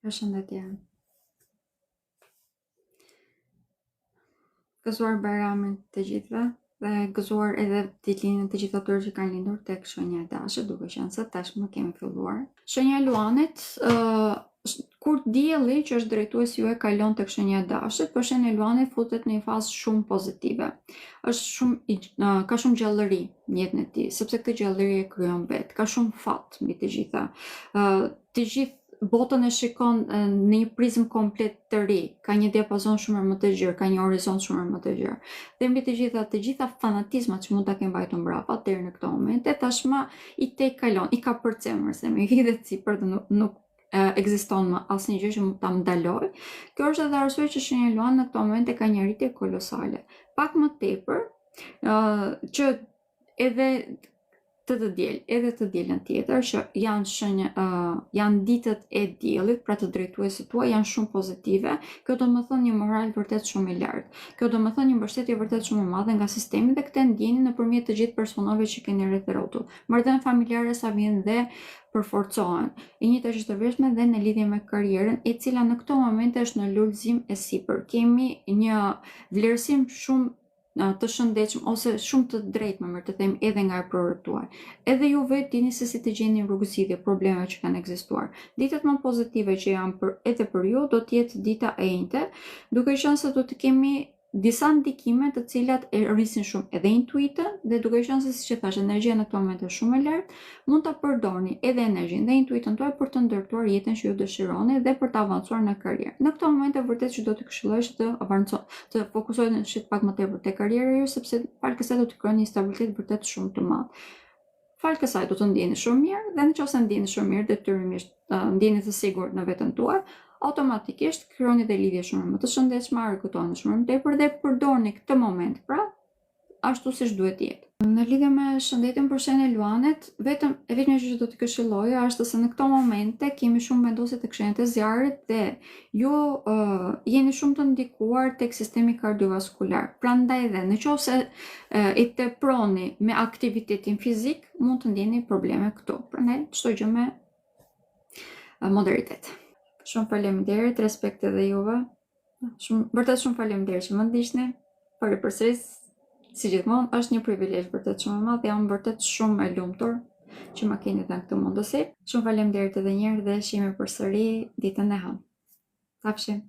Përshëndetje. Gëzuar Bajramin të gjithëve dhe gëzuar edhe ditëlindjen të gjithë atyre që kanë lindur tek shenja e dashit, duke qenë se tashmë kemi filluar. Shenja e Luanit, uh, kur dielli që është drejtuesi juaj kalon tek shenja e dashit, për shenjën e Luanit futet në një fazë shumë pozitive. Është shumë i, uh, ka shumë gjallëri në jetën e tij, sepse këtë gjallëri e krijon vetë, ka shumë fat mbi të gjitha. Uh, të gjithë botën e shikon në një prizëm komplet të ri, ka një diapazon shumë më të gjerë, ka një horizont shumë më të gjerë. Dhe mbi të gjitha, të gjitha fanatizmat që mund ta kenë mbajtur mbrapa deri në këto momente, tashmë i tejkalon, i kapërcen, më se i hidhet sipër dhe nuk, nuk ekziston më asnjë gjë që mund ta ndalojë. Kjo është edhe arsyeja që shenja Luan në këto momente ka një rritje kolosale. Pak më tepër, që edhe të të diel, edhe të dielën tjetër që janë shenjë uh, janë ditët e diellit, pra të drejtuesit tuaj janë shumë pozitive. Kjo do të thotë një moral vërtet shumë i lartë. Kjo do të thotë një mbështetje vërtet shumë e madhe nga sistemi dhe këtë e ndjeni nëpërmjet të gjithë personave që keni rreth e rrotull. Marrëdhëniet familjare sa vjen dhe përforcohen. E njëjta gjë është e vlefshme dhe në lidhje me karrierën, e cila në këto momente është në lulëzim e sipër. Kemi një vlerësim shumë të shëndetshëm ose shumë të drejtë, më mirë të them, edhe nga eprorët tuaj. Edhe ju vetë dini se si të gjeni rrugëzgjidhje problemeve që kanë ekzistuar. Ditët më pozitive që janë për edhe për ju do të jetë dita e enjte, duke qenë se do të kemi disa ndikime të cilat e rrisin shumë edhe intuitën dhe duke qenë se siç e thashë energjia në këtë moment është shumë e lartë, mund ta përdorni edhe energjinë dhe intuitën tuaj për të ndërtuar jetën që ju dëshironi dhe për të avancuar në karrierë. Në këto momente vërtet që do të këshilloj që të avanco, të fokusoheni pak më tepër te karriera juaj sepse falë kësaj do të krijoni një stabilitet vërtet shumë të madh. Falë kësaj do të ndjeni shumë mirë dhe në qoftë se ndjeni shumë mirë detyrimisht ndjeni të sigurt në veten tuaj, automatikisht krijoni dhe lidhje shumë më të shëndetshme, argëtoheni shumë më tepër dhe përdorni këtë moment pra ashtu siç duhet të jetë. Në lidhje me shëndetin për shenjën e Luanit, vetëm e vetmja gjë që do të këshilloja është se në këto momente kemi shumë vendosje tek shenjat e zjarrit dhe ju uh, jeni shumë të ndikuar tek sistemi kardiovaskular. Prandaj dhe në qoftë se uh, e teproni me aktivitetin fizik, mund të ndjeni probleme këtu. Prandaj çdo gjë me moderitet. Shumë faleminderit, respekt edhe juve. Shumë, vërtet shumë faleminderit që më ndiqni. Po e përsëris, si gjithmonë, është një privilegj vërtet shumë i madh, jam vërtet shumë e lumtur që më keni dhënë këtë mundësi. Shumë faleminderit edhe një herë dhe shihemi përsëri ditën e hënë. Pafshim.